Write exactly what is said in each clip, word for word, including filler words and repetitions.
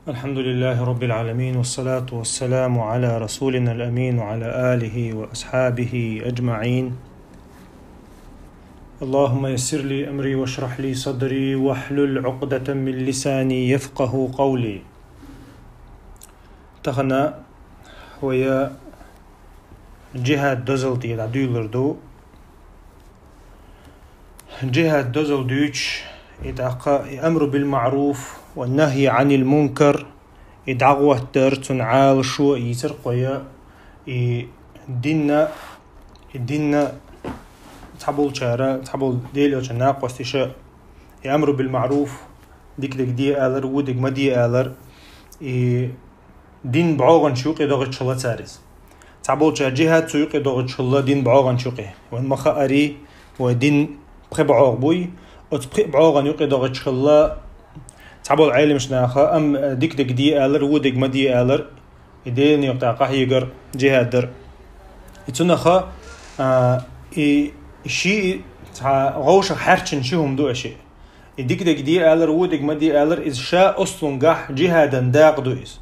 الحمد لله رب العالمين، والصلاة والسلام على رسولنا الأمين وعلى آله وأصحابه أجمعين. اللهم يسر لي أمري واشرح لي صدري واحلل عقدة من لساني يفقه قولي. Тахан вай джихад дозал тӀа дӀадуьйлар ду. Джихад дозал дуьйцуш, и тӀаккха и амру бил маъруф ва нахьи анил мункар, и дӀагӀоттар, цунна Ӏалашо йийцар кхоя, и динна, и динна цхьаболчара, цхьаболу Делан Элчан накъосташа, и амру бил маъруф, дика дерг де алар, вон дерг ма де алар, и дин бӀогӀанчу юкъе догӀуш хилла цара иза. Цхьаболчара джихад цу юкъе догӀуш хилла, дин бӀогӀанчу юкъе. Вайн ма хаарий, вай дин пхи бӀогӀа буй, оцу пхи бӀогӀан юкъе догӀуш хилла цхьаболу Ӏеламнаха, амма дика дерг де алар, вон дерг ма де алар, и Делан некъа тӀехь къахьегар, джихад дар. И цунах, а, и ши цхьа вовшах хьаьрчина ши хӀума ду аша. И дика дерг де алар, вон дерг ма де алар, иза ша ослунгахь джихадан дакъа ду иза.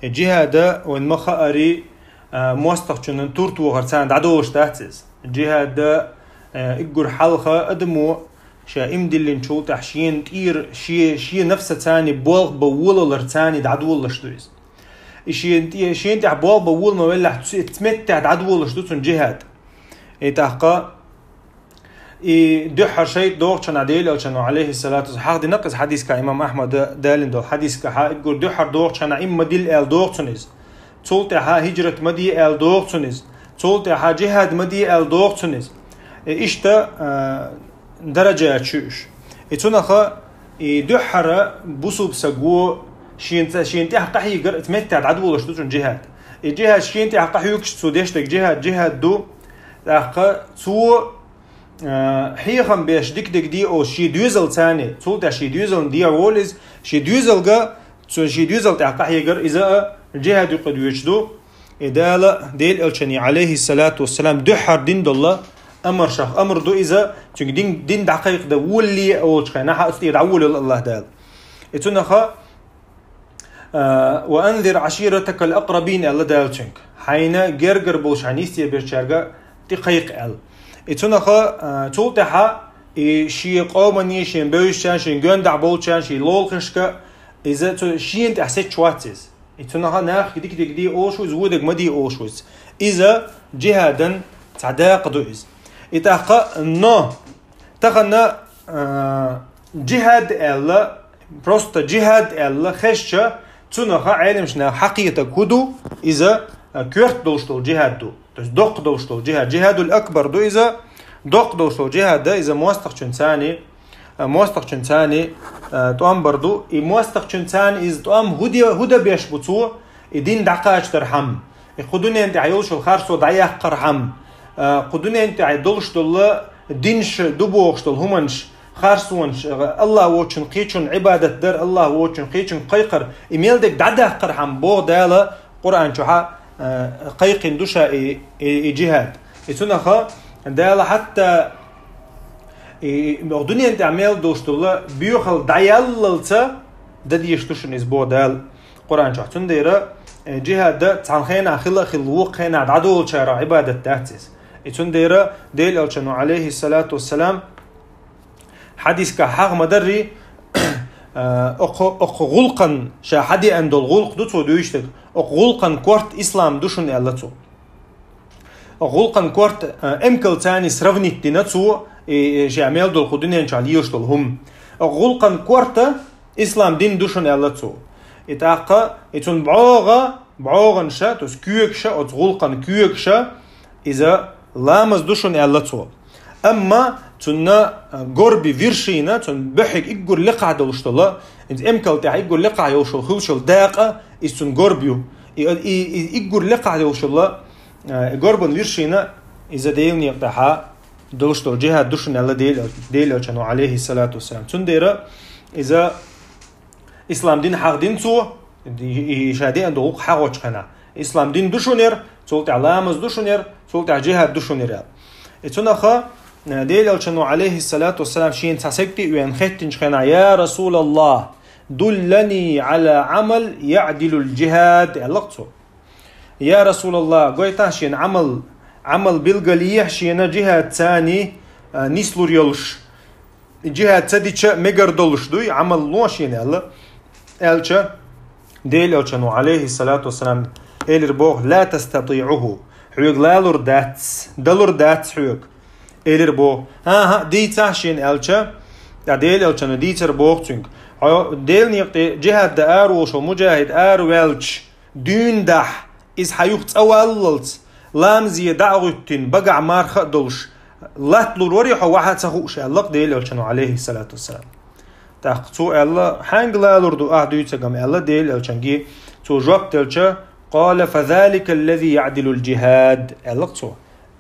И джихада вайн ма хаарий, а, мостагӀчунна тур тохар царна дӀадолуш дац иза. Джихада, а, уггар хьалха адамо ша иман диллинчул тӀаьхьа шена тӀера, шен, шен нафсаца болх бан волаларца дӀадолалуш ду иза. И шен тӀе-, шен тӀехь болх бан вола ма веллехь, цу, цу меттехь дӀадолалуш ду цунна джихад. И тӀаккха и дуьххьара шайтӀа догӀучу хенахь Делан Элчано, Ӏалайхиссалату вассалам, хьахдина-кх иза хьадисехь, имам Ахьмада далийна долу хьадисехь, уггар дуьххьара догӀучу хенахь иман ма дилла аьлла догӀу цунна иза. Цул тӀаьхьа хӀижрат ма де аьлла догӀу цунна иза. Цул тӀаьхьа джихад ма де аьлла догӀу цунна иза. И иштта, а, дараджа чуьш. И цунах и дуьххьара бусулба стага шен, шен тӀехь къахьегар, оцу меттехь дӀадолалуш ду цунна джихад. И джихад шен тӀехь къахьоьгуш цо деш дерг джихад, джихад ду. ТӀаккха цо, а, хьехам беш дика дерг де олуш шен доьзалца, цул тӀаьхьа шен доьзална дехьа волу иза, шен доьзалга, цо шен доьзал тӀехь къахьегар, иза а джихад юкъа доьдуш ду. И Дала, Делан Элчане, Ӏалайхиссалату вассалам, дуьххьара дина долу амаршах амр ду иза, цуьнга дин, дин дӀакхайкхадан волале а волчу хенахь, оцу тӀера дӀаволавелла АллахӀ Дала. И цунах, а, «Ва анзир Ӏаширатакал акърабин», аьлла Дала цуьнга. Хьайна гергара болуш, хьайна йисте берчаьрга тӀекхайкха аьлла. И цунах, а, цул тӀаьхьа и шен къоманна, шен бевзачарна, шен гондахь болчарна, шен лулахошка, иза цу шена тӀехь сецча вац иза. И цунах нахе дика дерг де олуш ву иза, вон дерг ма де олуш ву иза. Иза джихадан цхьа дакъа ду иза. И тӀаккха, но, тахана, а, джихад аьлла, просто джихад аьлла хезча, цунах Ӏеламнаха хьакхетарг хӀун ду, иза, а, коьрта долуш долу джихад ду. То есть доккха долуш долу джихад. Джихадул акбар ду иза, доккха долуш долу джихад ду иза, мостагӀчуьнца, а, мостагӀчуьнца, а, тӀом бар ду. И мостагӀчуьнца иза тӀом хӀун де-, хӀун дан беш бу цо, и дин дӀакхачадархьама, и кху дуьнен тӀехь йолуш йолу харцо дӀаяккхархьама, а, кху дуьнен тӀехь долуш долу динаш ду бохуш долу хӀуманаш, харцонаш, а, АллахӀ воцчунна кхечунна Ӏибадат дар, АллахӀ воцчунна кхечуьнга кхайкхар, и мел дерг дӀадаккхархьама боху Дала Къуръан чохь, а, кхайкхина ду ша и, и, и джихад. И цунах Дала хӀатта и, и дуьнен тӀехь мел долуш долу боьхалла дӀаяллалца дан дезаш ду шуна иза боху Дала Къуръан чохь. Цундела, э, джихад цхьана хенахь хилла а хилла, вукху хенахь дӀадолучарах Ӏибадат дац иза. И цундела Делан Элчано, Ӏалайхиссалату вассалам, хьадисехь хьаха ма-дарра, а, окху, окху гӀуллакхана ша хьадеана долу гӀуллакх ду цо дуьйцуш дерг, окху гӀуллакхана корта ислам ду шуна аьлла цо. Окху гӀуллакхана корта, а, эмкалца сравнить дина цо, и, и ша мел долу кху дуьнен чохь лелаш долу хӀума. Окху гӀуллакхана корта ислам дин ду шуна аьлла цо. И тӀаккха, и цунна бӀогӀа, бӀогӀанаш, то есть коьгаш, оцу гӀуллакхана коьгаш, иза ламаз ду шуна аьлла цо. Амма цунна, а, горби, вершина, цунна буьххьиг уггар лекхахь долуш долу, иза эмкал тӀехь уггар лекхахь йолуш йолу хуьлуш йолу дакъа, иза цунна горби ю. И, и, и уггар лекхахь йолуш йолу, а, и горбан вершина, иза Делан некъа тӀехь долуш долу джихад ду шуна аьлла Дел-, Делан Элчано, Ӏалайхиссалату вассалам. Цундела иза ислам дин хьахдина цо, и, и ша деана долу гӀуллакх хьахочу хенахь. Ислам дин ду шуна яра, цул тӀаьхьа ламаз ду шуна яра, цул тӀаьхьа джихад ду шуна яра аьлла. И цунах, э, Делан Элчано, Ӏалайхиссалату вассалам, шена цхьа саг тӀе а веана хеттинчу хенахь: «Я РасулаллахӀ, «Дуллани Ӏала Ӏамал яӀдилул джихад», аьлла цо. «Я Расулаллах, гойтахьа шена Ӏамал, Ӏамал билгалъехьа шена джихад цани, а, нислур йолуш, джихад ца дича мегар долуш дуй, Ӏамал ло шена», аьлла. Аьлча, Делан Элчано, Ӏалайхиссалату вассалам, элира боху: «Ла тастатиӀуху, хьоьга лалур дац, далур дац хьоьга». Элира боху: «ХӀан-хӀа, дийцахьа шена», аьлча, ткъа Делан Элчано дийцар боху цуьнга: «Хьо Делан некъа тӀе джихад дан араволуш волу муджахид араваьлча, дуьйна дахь, иза хьан юха цӀа валлалц, ламазе дӀа а гӀуьттина, багахь марха а долуш, латталур варий хьо, вахьа а ца хууш?» аьлла-кх Делан Элчано, Ӏалайхиссалату вассалам. ТӀаккха цо аьлла: «ХӀаьнга лалур ду ахь дуьйцург-м?» аьлла Делан Элчанга. Цо жоп делча: «Къала: фазалика аллази яӀдилул джихад», аьлла-кх цо.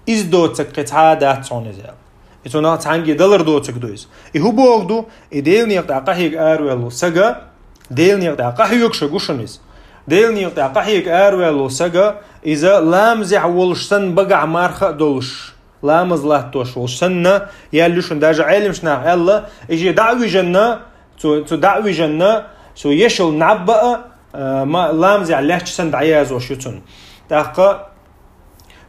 «Иза доцург кхин цхьа а дац хьуна иза», аьлла. И цунах цхьаьнгге далар доцург ду иза. И хӀун бохург ду? И Делан некъа тӀе къахьега араваьлла сага, Делан некъа тӀе къахьоьгуш гу шуна иза. Делан некъа тӀе къахьега араваьлла сага, иза ламазехь волуш санна, багахь марха а долуш, ламаз латтош волуш санна, яьлла ю шуна. Даже Ӏеламчу наха аьлла, и шен дӀа а вижина, цо, цо дӀа а вижина, цо еш йолу наб а, а, ма-, ламазехь лаьтташ санна дӀаязош ю цунна. ТӀаккха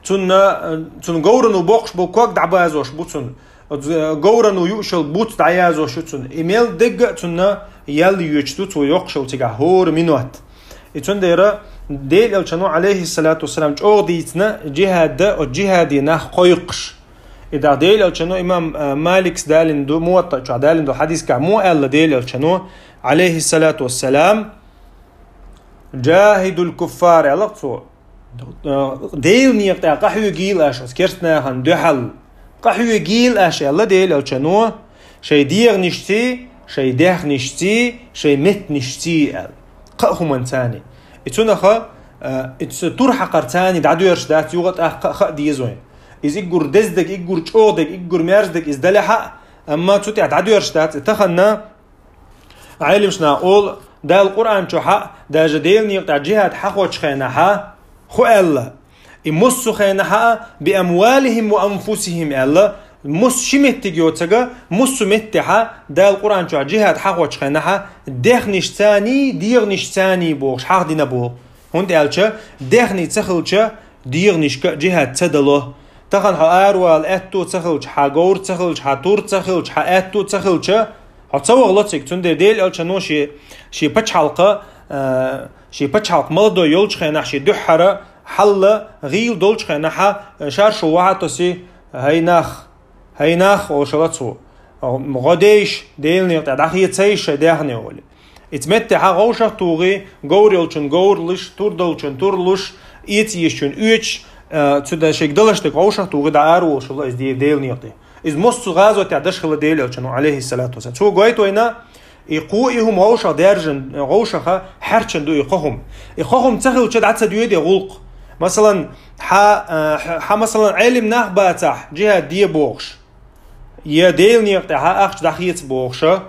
цунна, цунна говрано боккхуш болу ког дӀабазош бу цунна. Оцу говрано юуш йолу буц дӀаязош ю цунна. И мел дерг а цунна ял йоьдуш ду, цо йоккхуш йолу цигахь хӀора минот. И цундела Делан Элчано, Ӏалайхиссалату вассалам, чӀогӀа дийцина джихад, оцу джихаде нах кхойкхуш. И даха Делан Элчано, имам, а, Маликс далийна ду, Муваттаъ чохь далийна ду хьадисехь, муха аьлла Делан Элчано, Ӏалайхиссалату вассалам: «Джахидул куффар», аьлла-кх цо. Делан некъа тӀе къахьоьгийла аша оцу керстанашна дуьхьал. Къахьоьгийла аша, аьлла Делан Элчано, шайн дегӀанашций, шайн даьхнашций, шайн меттанашций, аьлла. Кхаа хӀуманца. И цунах, а, и цу тур хьакхарца дӀадоьрзуш дац, юха а тӀаккха а хаа деза вайн. Иза уггар деза дерг, уггар чӀогӀа дерг, уггар мерза дерг иза далахь а, амма цу тӀехь дӀадоьрзуш дац. И тахана Ӏеламчу наха олу, Дала Къуръан чохь а, даже Делан некъа тӀехь джихад хьахочу хенахь а, хӀун аьлла? И массо а хенахь а: «Би амвалихим ва анфусихим», аьлла, массо а ши меттиг йоцург, массо а меттехь а, Дала Къуръан чохь джихад хьахочу хенахь а, даьхнашцаний, дегӀанашцаний бохуш хьахдина боху. ХӀунда аьлча даьхни ца хилча, дегӀанашка а джихад ца дало. Тахана хьо аравала аьтто ца хилча, хьан говр ца хилча, хьан тур ца хилча, хьан аьтто ца хилча, хьо ца вахало цига. Цундела Делан Элчано шен, шен пачхьалкх, а, шен пачхьалкх молодой йолчу хенахь, шен дуьххьара хьал гӀийла долчу хенахь, а, шаршу вахьа а тосий: «ХӀай нах, хӀай нах», олуш ала цо, «гӀо дейша, Делан некъа тӀе дӀахецайша шайн даьхни», олий. Иза меттехь а вовшах а тухий, говр йолчун говр луш, тур долчун тур луш, эца езачун оьцуш, а, цу да шайга далаш дерг вовшах а тухий, дӀа ара волуш вала иза Де-, Делан некъа тӀе. Иза массо а гӀазотехь даш хилла Делан Элчано, Ӏалайхиссалату вассалам. Цо гойту вайна, и кхо и хӀума вовшах даьржина, вовшаха хьаьрчина ду и кхо хӀума. И кхо хӀума ца хилча, дӀа ца доьду и гӀуллакх. Масалан, хьан, а, хьан, масалан, Ӏелим нах бацахь, джихад де бохуш. Я Делан некъа тӀехь ахча дӀахеца бохуша,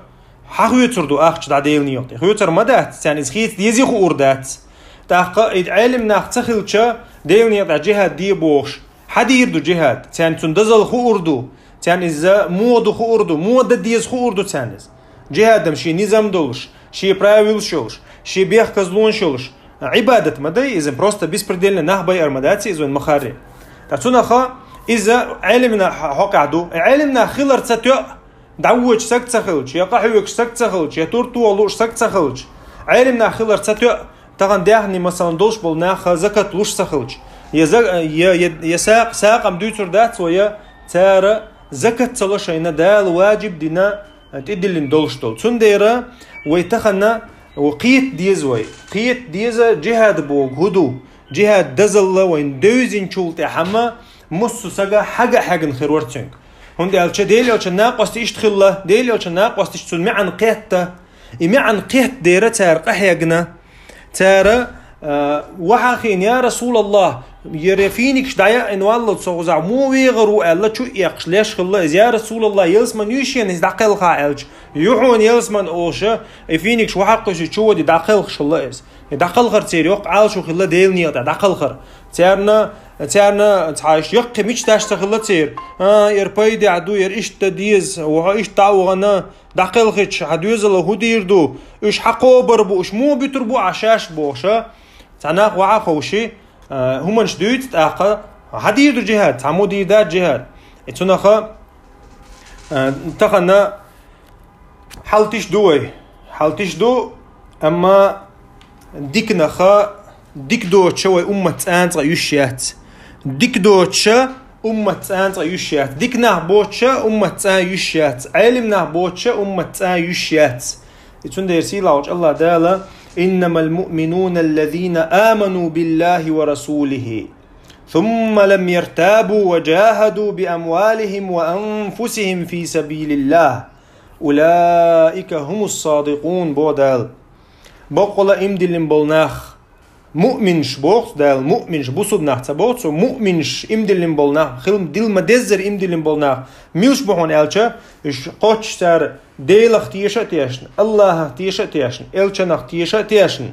хьан хоьцур ду ахча дӀа Делан некъа тӀе? Хоьцур ма дац, царна иза хеца дезий хуур дац. ТӀаккха и Ӏелим нах ца хилча, Делан некъа тӀехь джихад де бохуш, хьан дийр ду джихад? Царна цуьнан дозалла хуур ду, царна иза муха ду хуур ду, муха дан деза хуур ду царна иза. Джихад-м шен низам долуш, шен правилаш йолуш, шен бехказлонаш йолуш, Ӏибадат ма дай иза, просто беспредельно нах байар ма дац иза вайн махарри. Ткъа цунаха иза Ӏелимна хьокъехь ду. Ӏелимнах хилар ца тоьа, дӀавоьдуш саг ца хилча, я къахьоьгуш саг ца хилча, я тур тоха лууш саг ца хилча. Ӏелимнах хилар ца тоьа, тахана даьхни, масалан, долуш болу нах закат луш ца хилча. Я за-, я, я, я сакъ-, сакъам дуьйцур дац вай, я цара закат ца ло шайна Дала ваджиб дина, тӀедиллина долуш долу. Цундела вай тахана кхета деза вай. Кхета деза джихад боху хӀун ду? Джихад дозалла вайна девзинчул тӀаьхьа ма массо а сага хьага а хьегна хир вара цуьнга. ХӀунда аьлча Делан Элчан накъостий иштта хилла, Делан Элчан накъосташа цуьнан маьӀна кхетта. И маьӀна кхетта дера цара къахьегна. Цара, а, вахьа хиъна: «Я Расулаллах, Яра финикаш дӀаяйна валлалца со кхузахь муха вегӀар ву аьлла, чу а эккхаш леш хилла иза. Я Расулаллах, ялсамани ю шена иза дӀакхелха аьлча, ю хьона ялсамани олуш, и финикаш вахьакхуьйсу чу води дӀакхелхаш хилла иза. И дӀакхалхар церан йоккха Ӏалашо хилла Делан некъа тӀехь дӀакхалхар. Царна, царна цхьа иштта яккхий мича таш ца хилла церан. А, яра пайдехь ду, яра иштта дан деза, вахьа иштта дӀа а вахана, дӀакхелхича, хьан доьзалан хӀун дийр ду? Уьш хьакхобур бу, уьш муха буьтур бу ахь шаьш бохуша? Цхьа нах вахьа ховши, а, хӀуманаш дуьйцу тӀаккха, хьан дийр ду жихӀад? Цхьа муха дийр дац жихӀад? И цунаха, а, тахана хьалтиш ду вай. Хьалтиш ду, амма диканаха, дика доцуша вай уммат цӀанцӀа юьш яц. Дика доцуша уммат цӀанцӀа юьш яц. Дика нах боцуша уммат цӀа юьш яц. Ӏелим нах боцуша уммат цӀа юьш яц. И цундела сийлахьчу Аллах Дала: «إنما المؤمنون الذين آمنوا بالله ورسوله ثم لم يرتابوا وجاهدوا بأموالهم وأنفسهم في سبيل الله أولئك هم الصادقون», бо Дала. Баккъала имдиллина болу нах, муъминаш боху Дала, муъминаш, бусулба нах ца боху цо, муъминаш, имдиллина болу нах, хила дила ма-деззара имдиллина болу нах, милаш бу хьуна аьлча, уьш кхоччуш цара Делах теша а тешна, Аллахах теша а тешна, элчанах теша а тешна.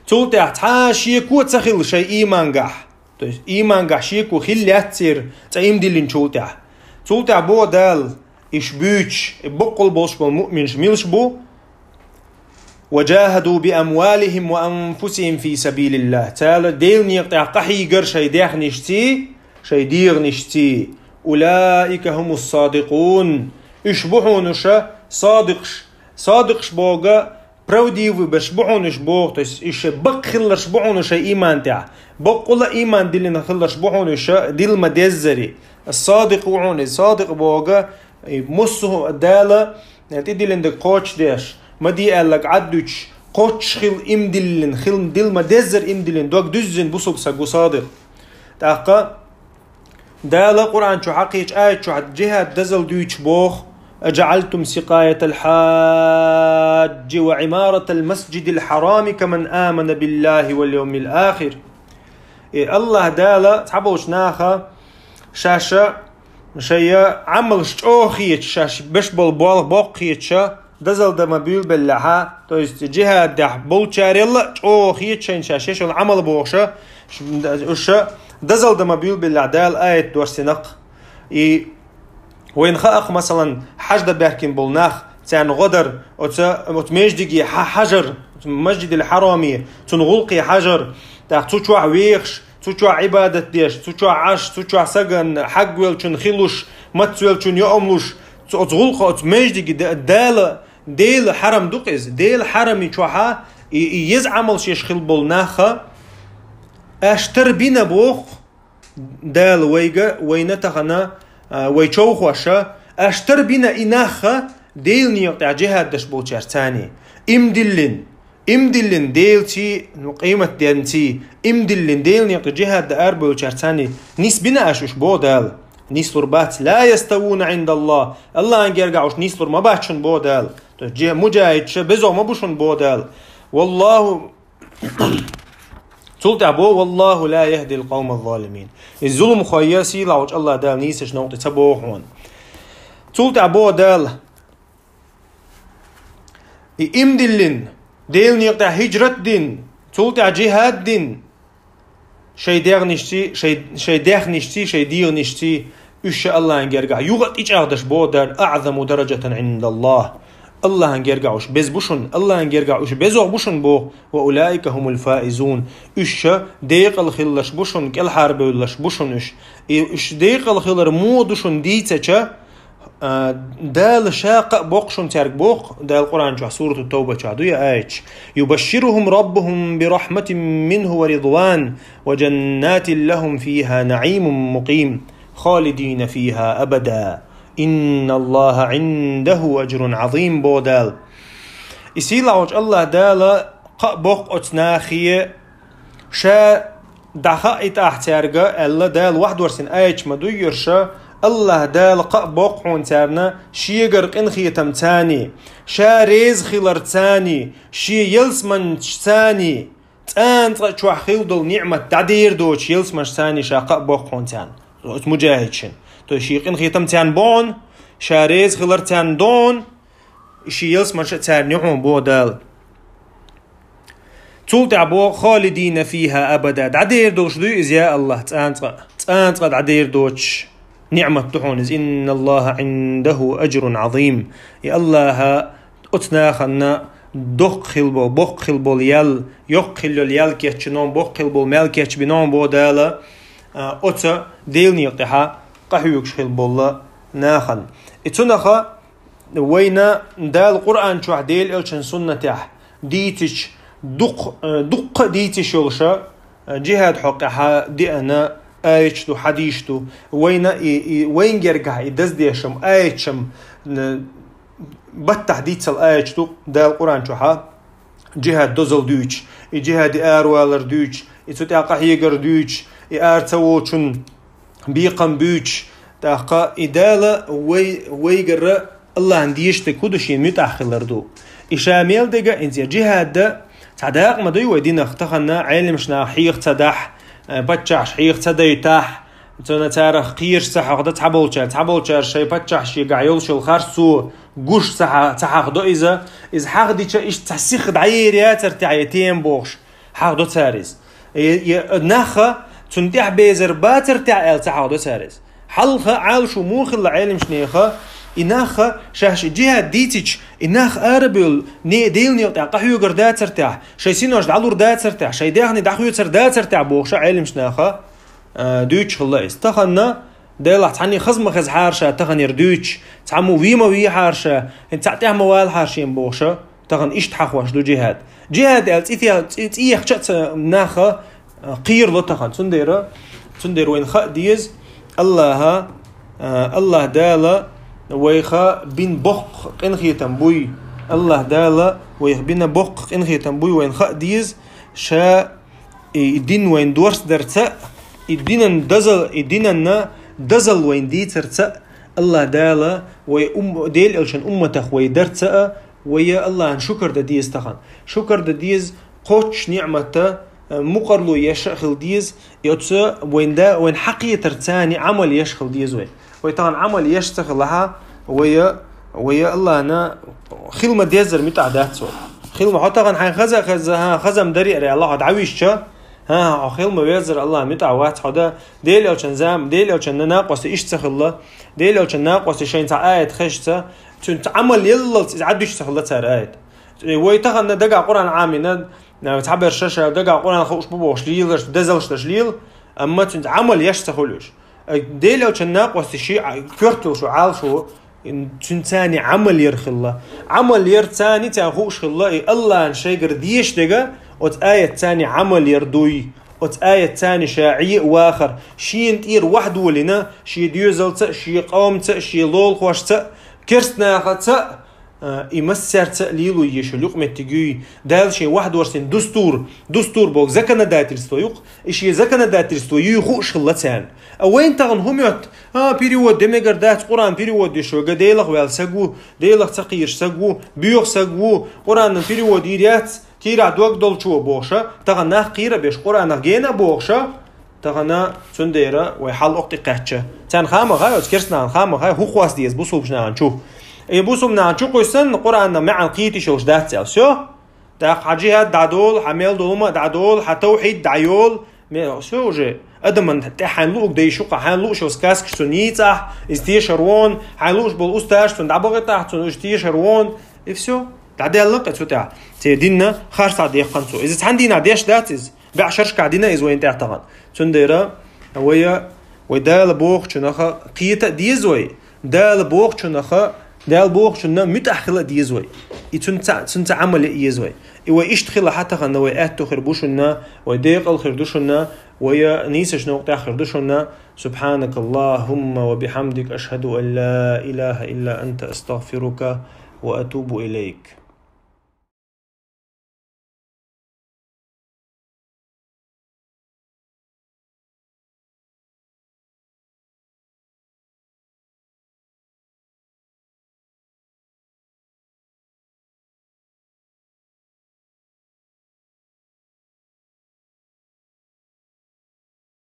Цул тӀаьхьа цхьа а шеко ца хилла шайн иймангахь. То есть иймангахь шеко хилла яц церан цӀа имдиллинчул тӀаьхьа. Цул тӀаьхьа боху Дала, уьш буьйцуш, и баккъал болуш болу муъминаш милаш бу? «وجاهدوا بأموالهم وأنفسهم في سبيل الله». Цара Делан некъа тӀехь къахьийгар шайн даьхнашций, шайн дегӀанашций. «أولئك هم الصادقون». Уьш бу хьуна уьш садикъаш. Садикъаш боху, правдивый берш бу хьуна уьш боху, то есть уьш шайн бакъ хилларш бу хьуна шайн ийман тӀехь. Баккъала ийман диллина хилларш бу хьуна уьш дила ма-деззара. Садикъ ву хьуна, садикъ боху, и массо а Дала тӀедиллина дерг кхочушдеш, ма де аьлларг Ӏад дуьтуш, кхоччуш хила имдиллина, хила дила ма-деззара имдиллина, дог дуьззина бусулба саг ву садикъ. ТӀаккха Дала Къуръан чу хьакхечу аят чохь жихӀад дазал дуьйцуш боху: «أجعلتم سقاية الحاج وعمارة المسجد الحرام كمن آمن بالله واليوم الآخر». И Аллах Дала цхьаболчу наха шаьш шайн Ӏамалш чӀогӀа хеташ, шаьш беш болу болх боккха хеташ, дазал дан ма буьйлабеллехьа, то есть жихӀадехь болчарелла а чӀогӀа хеташ шайна шаьш еш йолу Ӏамал бохуша, уьш дазал дан ма буьйлабеллехь Дала аят доссинакх. И вайна хаахь, масалан, хьаж дан баьхкина болу нах, царна гӀо дар, оцу, оцу междиге хьа-, хьажар, оцу Масжидил Хьараме, цунна гӀуллакхе хьажар, тӀаккха цу чохь вехаш, цу чохь Ӏибадат деш, цу чохь Ӏаш, цу чохь сагана, хьагвеллачун хи луш, мацвеллачун йоам луш, цу оцу гӀуллакха, оцу междиге да-, Дала, Делан хьарам ду-кх иза, Делан хьарами чохьа и, и еза Ӏамалш еш хила болу наха, аша тар бина боху, Дала вайга, вайна тахана, а, вай човхоша, аша тар бина и наха Делан некъа тӀехь жихӀад деш болчаьрца царний. Имдиллин, имдиллин Делаций, ну, къематденций, имдиллин Делан некъа тӀехь жихӀад дан арабевллачаьрца царний. Нис бина аша уьш, бо Дала. Нислур бац. «لا يستوون عند الله». Аллахьан гергахь уьш нислур ма бац шуна, бо Дала. То есть, жи-, муджахидша безо ма бу шуна, бо Дала. «والله» Цул тӀаьхьа бо: «والله لا يهدي القوم الظالمين». И зуламхой я сийлахьчу Аллах Дала нийсачу новкъа тӀе ца боху хьуна. Цул тӀаьхьа бо Дала: и имдиллин, Делан некъа тӀехь хӀижрат дин, цул тӀаьхьа жихӀад дин, шайн дегӀнашций, шайн, шайн даьхнашций, шайн дегӀанашций, уьш ша Аллахьан гергахь юха а тӀечӀагӀдеш бо Дала: «أعظم درجة عند الله». Аллахьан гергахь уьш беза бу шуна, Аллахьан гергахь уьш безох бу шуна боху: «وأولئك هم الفائزون». Уьш ша декъала хилларш бу шуна, кӀелхьарбевлларш бу шуна уьш. И уьш декъала хилар муха ду шуна дийцича, а, Дала ша кхаъ боккху шуна цаьрга боху, Дала Къуръан чохь, Сурату Тавба чохь ду я аяташ: «يبشرهم ربهم برحمة منه ورضوان وجنات لهم فيها نعيم مقيم خالدين فيها أبدا إن الله عنده أجر عظيم», бо Дала. И сийлахьчу Аллах Дала кхаъ боккху оцу нахе, ша дӀахаийта ахь цаьрга, аьлла, Дала вахдорсийна аяташ ма дуй йоьрша, Аллах Дала кхаъ боккху хьуна царна шегара къинхетам царний, ша реза хилар царний, шен ялсаманча царний, цӀанцӀа чохь хилла долу ниӀмат дӀадер доцуш, ялсаманаш царна ша кхаъ боккхунцарна, оцу муджахӀидшна. То есть шен къинхетам царна бохьун, ша реза хилар царна дохьун, шен ялсаманаш а царна юхьун боху Дала. Цул тӀаьхьа боху: «Холидина фиха абада». ДӀадер долуш дуй иза, я Аллах, цӀанцӀа, цӀанцӀа дӀадер доцуш ниӀмат ду хьуна иза. «Инна Аллаха Ӏиндаху аджрун Ӏазим». И Аллаха оцу нахана доккха хила болу, боккха хила болу ял, йоккха хила йолу ял кечбина, боккха хила болу мел кечбина боху Дала, а, оцу Делан некъа тӀехьа къахьоьгуш хила болу нахана. И цунаха вайна Дала Къуръан чохь, Делан элчан суннатехь дийцича, дукх-, э, дуккха а дийциш йолуша, э, джихад хьокъехьа деана аяташ ду, хьадисаш ду. Вайна и, и вайн гергахь и даздешам, аяташам, э, баттахь дийцал аяташ ду Дала Къуръан чохьа, джихад дозал дуьйцуш, и джихади аравалар дуьйцуш, и цу тӀехь къахьегар дуьйцуш, и ара ца волчун бекхам буьйцуш, тӀаккха и Дала вай, вайгара Аллахьан дезаш дерг хӀун ду, шен муьтӀахь хилар ду. И ша мел дега инца джихад дан цхьа дакъа ма дуй вай динах, тахана Ӏеламаш наха хьеха ца дахь, э, паччахьаш хьеха ца дайтахь, цуьнан царах кхераш ца хьахда цхьаболчара, цхьаболчара шайн паччахьаш шегахь йолуш йолу харцо гуш ца хьа-, ца хьахдо иза, иза хьахдича иштта цхьа сиха дӀаер яцар тӀехь я тема бохуш. Хьахдо цара иза. И, и, наха цунна тӀехь безар бацар тӀехь аьлла ца хьахдо цара иза. Хьалха Ӏалашо муха хилла Ӏеламаш неха, и наха шаьш и джихад дийцича, и нах арабевлла, не, Делан некъа тӀехь къахьоьгар дацар тӀехь, шайн синош дӀалур дацар тӀехь, шайн даьхни дӀахоьцар дацар тӀехь бохуша Ӏеламаш наха, а, дуьйцуш хилла иза. Тахана Делахь цхьанне хаза ма хеза хьараша таханера дуьйцуш, цхьаммо вий ма вий хьараша, хӀинца цхьаъ тӀехь ма вала хьараша бохуша, тахана иштта хьахош ду джихад. Джихад аьлла цӀи те-, цӀи, цӀи ехча а ца наха, а, кхерало тахана. Цундела, цундела вайна хаа деза, Аллаха, а, Аллах Дала вайха бина боккха къинхетам буй. Аллах Дала вайха бина боккха къинхетам буй, вайна хаа деза, ша и, и дин вайн дорс дарца, и динан дозал, и динанна дозал вайн дийцарца, Аллах Дала вай ум-, Делан элчан умматах вай дарца а, вай Аллахьан шукар дан деза тахана. Шукар дан деза кхоччуш ниӀмата, э, мукъарло еш а хила деза, и оцу вайн да, вайн хьакхетар цани Ӏамал еш хила деза вай. Вай тахана Ӏамал еш ца хилахьа, вай, вай Аллахьна хила ма деззара муьтӀахь дац вай. Хила ма хьо тахана хьайн хаза а хеза, хьан хазам даре а аьлла, хьо дӀависча, хьан хьо хила ма веззара Аллахьна муьтӀахь вац хьо дан. Делан элчан зам-, Делан элчан накъостий иштта ца хилла, Делан элчан накъостий шайн цхьа аят хезча, цуьнца Ӏамал яллалц иза Ӏадуьтуш ца хилла цара аят. Вай тахана дагахь Къуръан Ӏамийна, цхьаберш ша дагахь Къуръан хууш бу бохуш лелаш, дезалш даш лела, амма цуьнца Ӏамал еш ца хуьлуш. Делан элчан накъостий ши а-, коьрталуш ву, Ӏалашо, цуьнцани Ӏамал яр хилла. Ӏамал яр цани царна хууш хилла, и Аллахьна шайгара дезаш дерг, оцу аят цани Ӏамал яр дуй. Оцу аят цани ша Ӏе а вахар, шена тӀера вахдолийна, шен доьзалца а, шен къомца а, шен лолахошца а, керстанахаца а, а, и массаьрца а лело езаш йолу юкъаметтиг юй. Дала шен вахдорсийна дустур, дустур боху законодательство ю-кх, и шен законодательство юй хууш хилла царна. А вайна тахана хӀун моьтту, а, перевод де мегар дац, Къуръан перевод деш вай, га Делах ваьлла саг ву, Делах ца кхийраш саг ву, боьха саг ву, Къуръанан перевод йийр яц, кийрахь дог долчо бохуша, тахана нах кхийра а беш, Къуръанах гена а бохуша, тахана цундела вай хьал оккхий кхаьчча. Царна хаа ма хаьа, оцу керстанахана хаа ма хаьа, хӀун кхосса деза бусулбачу нахана чу. И бусулба нахана чу кхуьссанна, Къуръанан маьӀна кхийта йиш йолуш дац аьлла. Всё. ТӀаккха хьан джихад дӀадолу, хьан мел долу ма дӀадолу, хьан тавхьид дӀайолу. Ме-, всё уже. Адаман тӀехь хьайн луъуг дайшукха, хьайн луъуш йолу сказкаш цунна йийцахь, иза тешар вон, хьайн луъуш болу устазаш цунна дӀабахийтахь, цунна уьш тешар вон. И всё. ДӀадаьлла кхе цу тӀехь. Церан динна харцахь дехкан цо. Иза цхьана дийнахь деш дац иза. БӀе шерашкахь дина иза вайна тӀехь тахана. Цундела вай, вай Дала бохучунах кхета а деза вай. Дала бохучунах, Дала бохучунна муьтӀахь хила а деза вай. И цунца, цунца Ӏамал ян а еза вай. И вай иштта хилахь тахана вай аьтто хир бу шуна, вай декъал хир ду шуна, вай нийсачу новкъа тӀехь хир ду шуна. سبحانك اللهم وبحمدك، أشهد أن لا إله إلا أنت، أستغفرك وأتوب إليك.